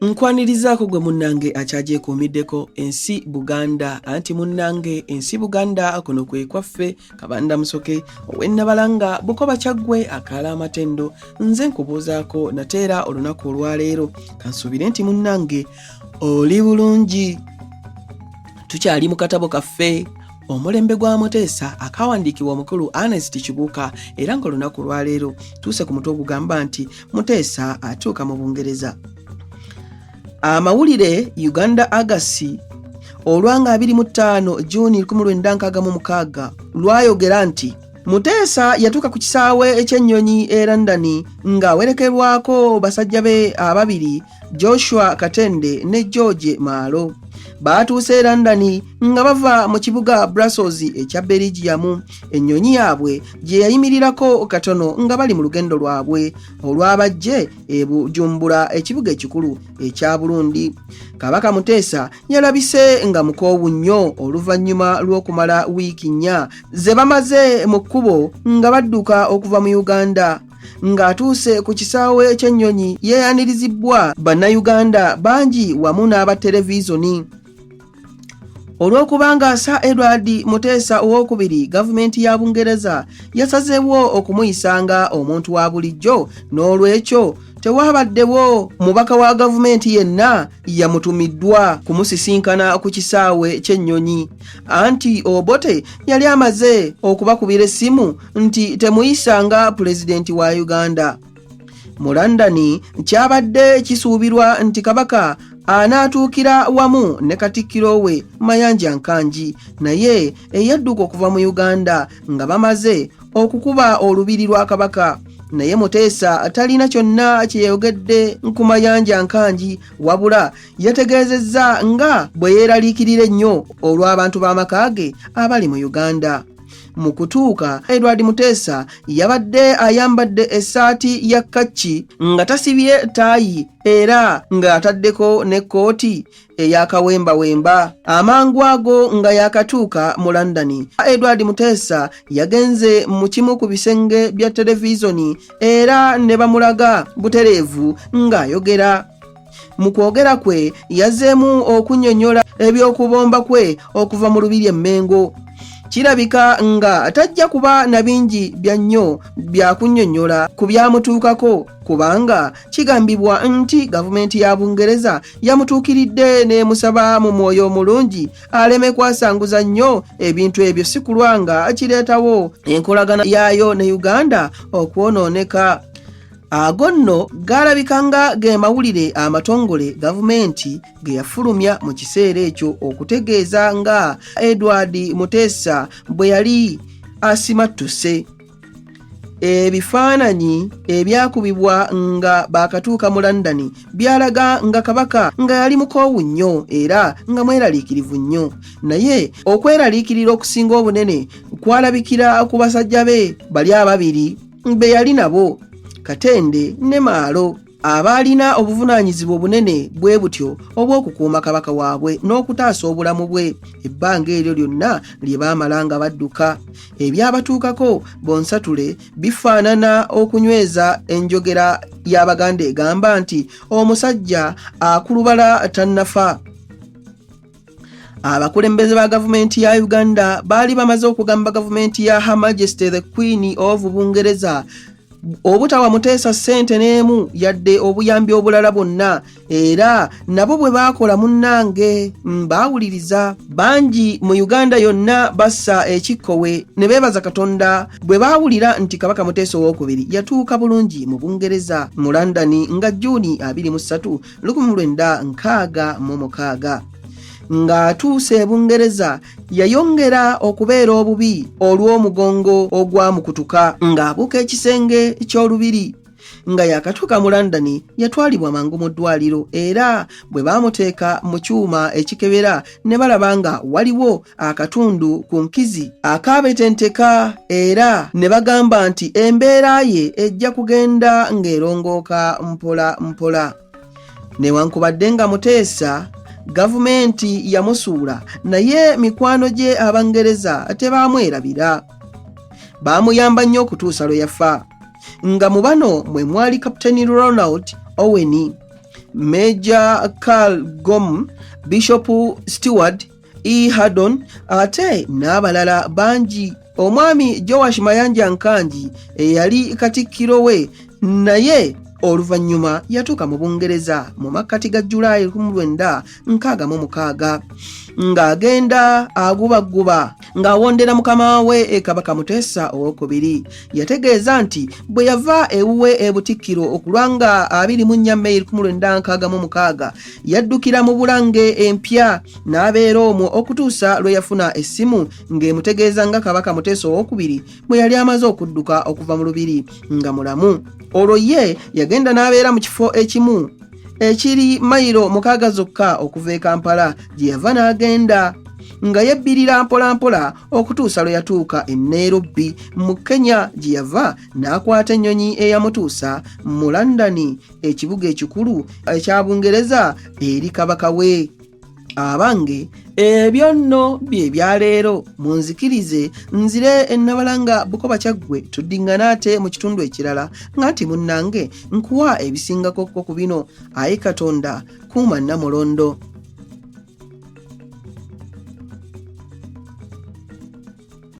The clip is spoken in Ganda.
Nkwanirizaako gwe munnange akyagyekuumiddeko ensi Buganda, anti munnange ensi Buganda kuno kwe kwaffe. Kabanda Musoke ow'e Nabalanga, Bukoba, Kyaggwe, akaala amatendo. Nze nkubuuzaako nateera olunaku olwaleero. Kansuubire nti munnange oli bulungi. Tukyali mu katabo kaffe Omulembe gwa Muteesa, akawandiikibwa omukulu Ernest Kibuuka, era ng'olunaku lwaleero tuuse ku mutwe ogugamba nti Muteesa atuuka mu Bungereza. Amawulire Uganda Argosy olwanga 25 Juni 1966 lwayogera nti Muteesa yatuuka ku kisaawe eky'ennyonyi e London ng'awerekerwako basajja be ababiri, Joshua Katende ne George Maalo. Baatuuse e London nga bava mu kibuga Brussels ekya Belgium, ennyonyi yaabwe gye yayimirirako katono nga bali mu lugendo lwabwe olwabajje e Bujumbura, ekibuga ekikulu ekya Burundi. Kabaka Muteesa yalabise nga mukoowu nnyo oluvannyuma lw'okumala wiiki 4 ze bamaze mu kkubo nga badduka okuva mu Uganda. Ng'atuuse ku kisaawe ky'ennyonyi, yeeyanirizibwa Bannayuganda bangi wamu n'aba televizoni. Olw'okubanga Sir Edward Muteesa Owokubiri gavumenti ya Bungereza yasazeewo okumuyisanga omuntu wa bulijjo, n'olwekyo tewabaddewo mubaka wa gavumenti yenna yamutumiddwa kumusisinkana ku kisaawe ky'ennyonyi, anti Obote yali amaze okubakubira essimu nti temuyisanga pulezidenti wa Uganda. Mu London kyabadde kisuubirwa nti kabaka anaatuukira wamu ne katikkiro we Mayanja Nkangi, naye eyadduka okuva mu Uganda nga bamaze okukuba olubiri lwa kabaka. Naye Muteesa talina kyonna kye yayogedde ku Mayanja Nkangi, wabula yategeezezza nga bwe yeeraliikirira ennyo olw'abantu b'amaka ge abali mu Uganda. Mu kutuuka, Edward Muteesa yabadde ayambadde essaati ya kacci nga tasibye ttaayi era ng'ataddeko n'ekkooti ey'akawembawemba. Amangu ago nga yakatuuka mu London, Edward Muteesa yagenze mu kimu ku bisenge bya televizoni era ne bamulaga butereevu ng'ayogera. Mu kwogera kwe yazzeemu okunnyonnyola eby'okubomba kwe okuva mu lubiri e Mmengo. Kirabika nga tajja kuba na bingi bya nnyo bya kunnyonnyola ku byamutuukako, kubanga kigambibwa nti gavumenti ya Bungereza yamutuukiridde n'emusaba mu mwoyo omulungi aleme kwasanguza nnyo ebintu ebyo, si kulwa nga kireetawo enkolagana yaayo ne Uganda okwonooneka. Ago nno gaalabika nga ge mawulire amatongole gavumenti ge yafulumya mu kiseera ekyo okutegeeza nga Edward Muteesa bwe yali asimattuse. Ebifaananyi ebyakubibwa nga baakatuuka mu London byalaga nga kabaka nga yali mukoowu nnyo era nga mweraliikirivu nnyo, naye okweraliikirira okusinga obunene kwalabikira ku basajja be bali ababiri be yali nabo, Katende ne Maalo, abaalina obuvunaanyizibwa obunene bwe butyo obw'okukuuma kabaka waabwe n'okutaasa obulamu bwe ebbanga eryo lyonna lye baamala nga badduka. Ebyabatuukako bonsatule bifaanana okunyweza enjogera y'Abaganda egamba nti omusajja akulubala tannafa. Abakulembeze ba gavumenti ya Uganda baali bamaze okugamba gavumenti ya Her Majesty the Queen of Bungereza obutawa Muteesa ssente n'emu yadde obuyambi obulala bwonna, era nabo bwe baakola munnange baawuliriza. Bangi mu Uganda yonna bassa ekikkowe ne beebaza Katonda bwe baawulira nti Kabaka Muteesa Owokubiri yatuuka bulungi mu Bungereza mu London nga Juuni 23 1966. Ng'atuuse e Bungereza, yayongera okubeera obubi olw'omugongo ogwamukutuka ng'abuuka ekisenge ky'olubiri. Nga yakatuuka mu London, yatwalibwa mangu mu ddwaliro, era bwe baamuteeka mu kyuma ekikebera ne balaba nga waliwo akatundu ku nkizi akaabetenteka, era ne bagamba nti embeera ye ejja kugenda ng'erongooka mpola mpola. Newankubadde nga Muteesa gavumenti yamusuula, naye mikwano gye Abangereza tebaamwerabira, baamuyamba nnyo okutuusa lwe yafa, nga mu bano mwe mwali Kapiteni Ronald Owen. Major Carl Gom, Bishop Stewart E. Haddon ate n'abalala bangi. Omwami Joash Mayanja Nkangi eyali katikkiro we naye oluvannyuma yatuuka mu Bungereza mu makkati ga Julayi 1966 ng'agenda agubagguba ng'awondera mukama we e Kabaka Muteesa owokubiri. Yategeeza nti bwe yava ewuwe e Butikkiro okulwa nga 24 Meyi 1966 yaddukira mu Bulange empya n'abeera omwo okutuusa lwe yafuna essimu ng'emutegeeza nga Kabaka Muteesa owokubiri bwe yali amaze okudduka okuva mu lubiri nga mulamu. Olwo ye yagenda n'abeera mu kifo ekimu ekiri mayiro 6 zokka okuva e Kampala gye yava n'agenda nga yebbirira mpolampola okutuusa lwe yatuuka e Nairobi mu Kenya gye yava n'akwata ennyonyi eyamutuusa mu London ekibuga ekikulu ekya Bungereza eri kabaka we. Abange, ebyo nno bye bya leero. Munzikirize nzire e Nabalanga Bukoba Kyaggwe tuddiŋŋane ate mu kitundu ekirala nga nti munnange nkuwa ebisingako ko ku bino. Ayi Katonda, kuuma Nnamulondo.